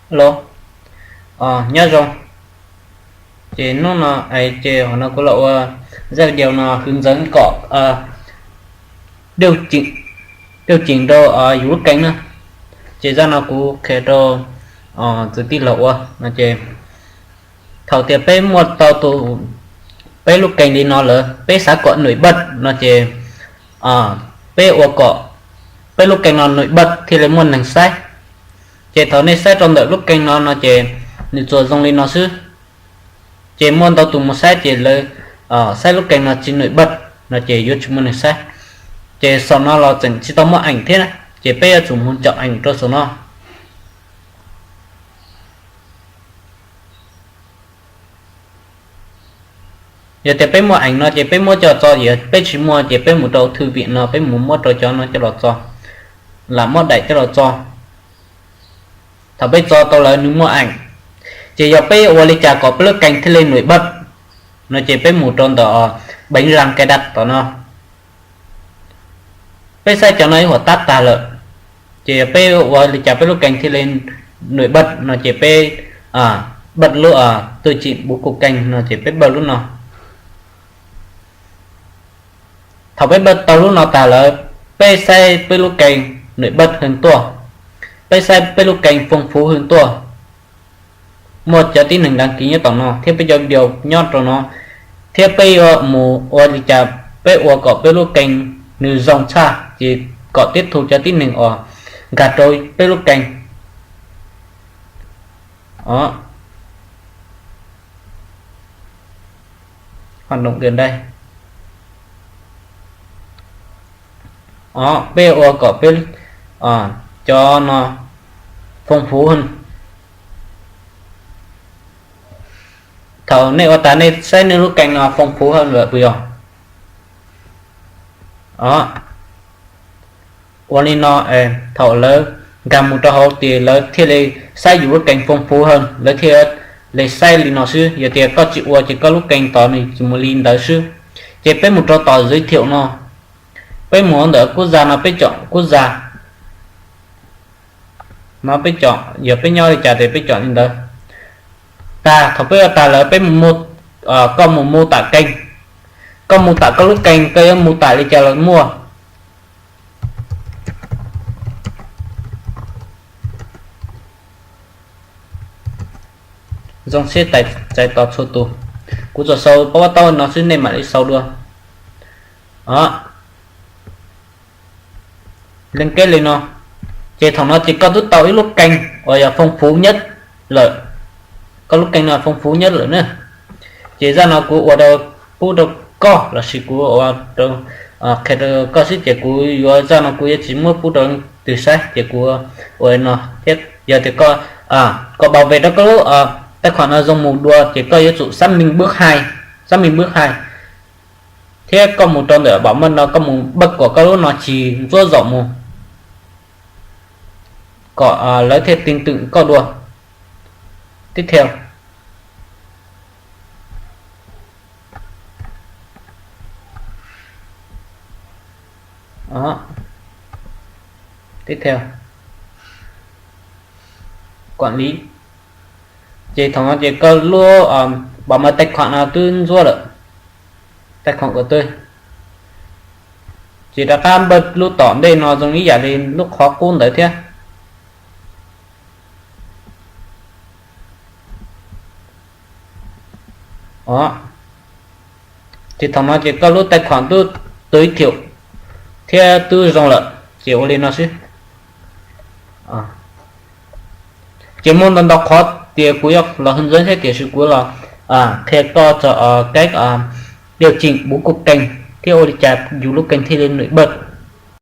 Hello, nyob zoo. Ces hnub no, ces hom no kuv los ua zaj video no hwv ntxeev kom dej ceem rau yus lub kees na. Ces zaj no kuv qhia rau txwv tij laug ua no ces thaum tias peb muaj tau tus, peb lub kees li no lawm, peb xav kom nws npaj no ces peb ua kom peb lub kees no nws npaj thiaj li muaj neeg saib. Ces thaum nej saib rau ntawm lub kees no no ces nws tsuas zoo li no xwb. Ces muaj ntau tus mus saib ces lawv saib lub kees no tsis nws npaj no ces yuav tsis muaj neeg saib. Ces saum no los tseem tsis tau muaj eem thiab, ces peb yuav tsum mus ncaum eem rau saum no. Yog tias peb muaj eem no ces peb muab coj txo, yog peb tsis muaj ces peb mus rau thư viện no peb mus muab rau cov no coj los txo, lam muab daim coj los txo. Thaum peb txo tau lawm nws muaj eem, ces yog peb ua li cas kom peb lub kees thiaj li nws npaj no ces peb mus rau ntawm bánh răng cài đặt tom no. Peb saib cov no ib huam tab tag lawm, ces yog peb ua li cas peb lub kees thiaj li nws npaj no ces peb npaj lub tui tsim buv kuv kees no ces peb npaj lub no. Thaum peb npaj tau lub no tag lawm, peb saib peb lub kees nws npaj hwv tuaj, peb saib peb lub kees phong phú hwv tuaj, muaj cov tib neeg đăng ký nyob tom no thiab peb cov video nyob rau no, thiab peb yuav mus ua li cas peb ua kom peb lub kees nws zoo tshaj ces kom tiếp thu cov tib neeg uas nkag rau peb lub kees. Peb ua kom peb cov no phong phú hwv. Thaum nej ua tas nej saib nej lub kees no phong phú hwv lawm puas yog? Ua li no, thaum lawv nkag mus rau hauv ces lawv thiaj li saib yus lub kees phong phú hwv, lawv thiaj li saib li no xwb. Yog tias koj tsis ua ces koj lub kees tod nws tsis mus li ntawd xwb. Ces peb mus rau tom giới thiệu no, peb mus ntawm quốc gia no peb chọn quốc gia. No peb chọn, yog peb nyob li cas ces peb chọn li ntawd. Tag, thaum peb ua tag lawm peb mus, koj mus mô tả kênh, koj mô tả koj lub kees koj yuav mô tả li cas los muaj. Zoo siab txais tos txhua tus. Kuv tsuas sau pab pab taub no xwb nej mam li sau dua. Leej keb li no, ces thaum no ces koj twb tau ib lub kees uas yog phong phú nhất lawm. Koj lub kees no phong phú nhất lawm na. Ces zaj no kuv ua rau, pub rau koj lossis kuv ua rau, qhia rau koj xwb ces kuv yuav, zaj no kuv yuav tsis muab pub rau leej twg saib ces kuv ua no thiab. Yog tias koj, koj bảo vệ rau koj lub tài khoản no zoo mus dua ces koj yuav tsum xác minh bước hai, xác minh bước hai. Thiab koj mus rau ntawm bảo mật no koj mus npaj kom koj lub no tsis ntxuav zaum mus, kom lawv thiaj tin tưởng koj dua. Tiếp theo. Tiếp theo. Quản lý. Ces thaum no ces koj lub bảo mật tài khoản no twb ntxuav lawm. Tài khoản của tôi. Ces rov qab npaj lub tom ntej no zoo ib yam li lub qhov qub ntawd thiab. Ces thaum no ces koj lub tài khoản twb giới thiệu thiab twb zoo lawm, ces ua li no xwb. Ces muaj ntau ntau qhov tias kuv yuav los hwv ntxeev thiab tiam sis kuv los qhia koj txog cách điều chỉnh buv kuv kees thiab ua li cas yus lub kees thiaj li nws npaj.